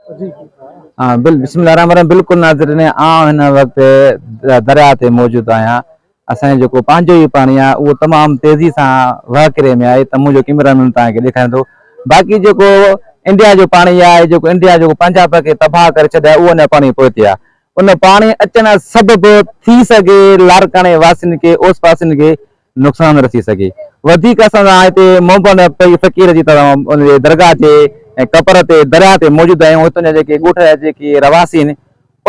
ها بسم الله الرحمن الرحيم بلڪل ناظرين آئون هن وقت درياء تي موجود آهيان اسان جو جيڪو پنهنجو ئي پاڻي آهي اهو تمام تيزي سان وهڪري ۾ آهي ته منهنجو ڪيمرا مين توهان کي ڏيکاريان ٿو باقي جيڪو انڊيا جو پاڻي آهي جيڪو انڊيا جيڪو پنجاب کي تباهه ڪري ڇڏيو آهي اهو اڃا پاڻي پوئتي آهي ان پاڻي اچڻ سبب ٿي سگهي لاڙڪاڻي واسين کي اوس پاسين کي نقصان رسي سگهي وڌيڪ اسان سان هتي محبن فقير جي ان جي درگاهه جي ڪپر تي درياهه تي موجود آهيون هتان جا جيڪي ڳوٺ جا جيڪي رهواسي آهن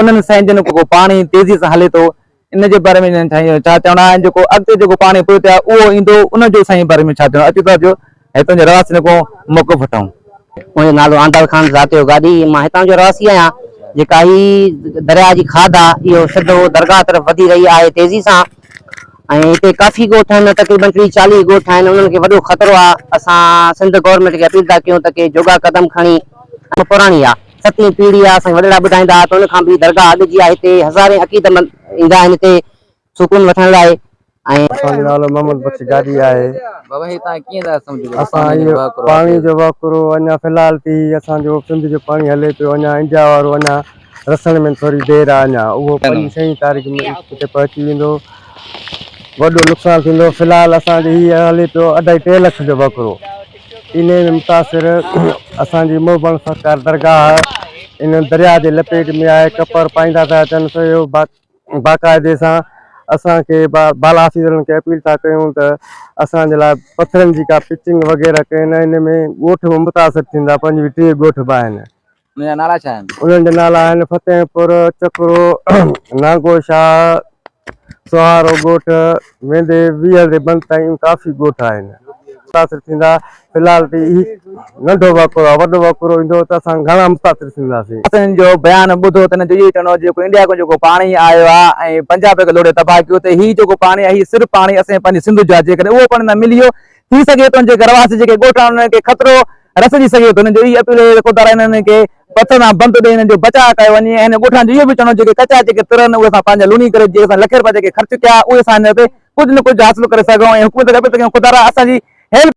انهن سائين جن جيڪو پاڻي تيزي سان هلي ٿو ان جي باري ۾ سائين ڇا چوڻ آهي جيڪو اڳتي جيڪو پاڻي پوئتي آهي اهو ايندو ان جو سائين باري ۾ ڇا چوڻ اچو ته اچو هتان جي رهواسين کان موقف وٺون. منهنجو نالو آندل خان ذات جو گاڏهي مان هتان جو رهواسي آهيان جيڪا هي درياء جي کاڌ آهي اهو سڌو درگاهه طرف وڌي رهي آهي تيزي سان ۽ هتي ڪافي ڳوٺ آهن تقريبن ٽيهه چاليهه ڳوٺ آهن انهن کي وڏو خطرو آهي اسان سنڌ گورنمينٽ کي اپيل ٿا ڪيون ته ڪي جوڳا قدم کڻي پراڻي آهي ستين پيڙهي آهي اسان جا وڏڙا ٻڌائيندا هئا ته ان کان به درگاهه اڳ جي آهي هتي هزارين عقيدتمند ايندا آهن هتي سڪون وٺڻ لاء ۽. اسان جو نالو محمد بخش گاڏهي آهي. بابا هي توهان ڪيئن ٿا سمجهو جيڪو اسان پاڻي جو اهو وهڪرو پاڻي آهي. جو وهڪرو اڃا في الحال ته هي اسان جو سنڌ جو پاڻي هلي پيو اڃا انڊيا وارو اڃا رسڻ ۾ ٿوري دير آهي اڃا اهو پنج ڇهين تاريخ ۾ هتي پهچي ويندو وڏو نقصان ٿيندو في الحال اسان جي هي هلي پيو اڍائي ٽي لک جو وهڪرو انهي ۾ متاثر اسان جي محبن سرڪار درگاهه ان درياء جي لپيٽ ۾ آهي ڪپر پائيندا ٿا اچن سو اهو باقاعدي سان اسان کي بالا آفيسرن کي اپيل ٿا ڪيون ته اسان جي لاء پٿرن جي ڪا پچنگ وغيره ڪين ان ۾ ڳوٺ به متاثر ٿيندا پنجويهه ٽيهه ڳوٺ به آهن. انهن جا نالا ڇا آهن؟ انهن جا نالا آهن فتح پور، چڪرو، نانگو شاهه، سهارو ڳوٺ، ويندي 20 جي بند تائين ڪافي ڳوٺ آهن. متاثر ٿيندا في الحال ته هي ننڍو وهڪرو آهي وڏو وهڪرو ايندو ته اسان گهڻا متاثر ٿينداسين. اسان جو بيان ٻڌو ته هن جو اهو ئي چوڻ هو جيڪو انڊيا کان جيڪو پاڻي آيو آهي ۽ پنجاب کي لوڙهي تباهه ڪيو ته هي جيڪو پاڻي آهي هي صرف پاڻي اسان جي پنهنجي سنڌ جو آهي جيڪڏهن اهو پاڻي نه ملي ويو ٿي سگهي ٿو جيڪي رهواسي جيڪي ڳوٺ آهن انهن کي خطرو رسجي سگهي ٿو انهن جو اهي اپيل آهي ته خدا را انهن کي پٿر سان بند ڏئي انهن جو بچاء ڪيو وڃي ۽ هن ڳوٺان جو اهو به چوڻ هو جيڪي ڪچا جيڪي تر آهن اهي اسان پنهنجا لوڻي ڪري جيڪي اسان لکين رپيا جيڪي خرچ ڪيا اهي اسان هن تي ڪجهه نه ڪجهه حاصل ڪري سگهون ۽ حڪومت کي اپيل ٿا ڪيون خدا را اسان جي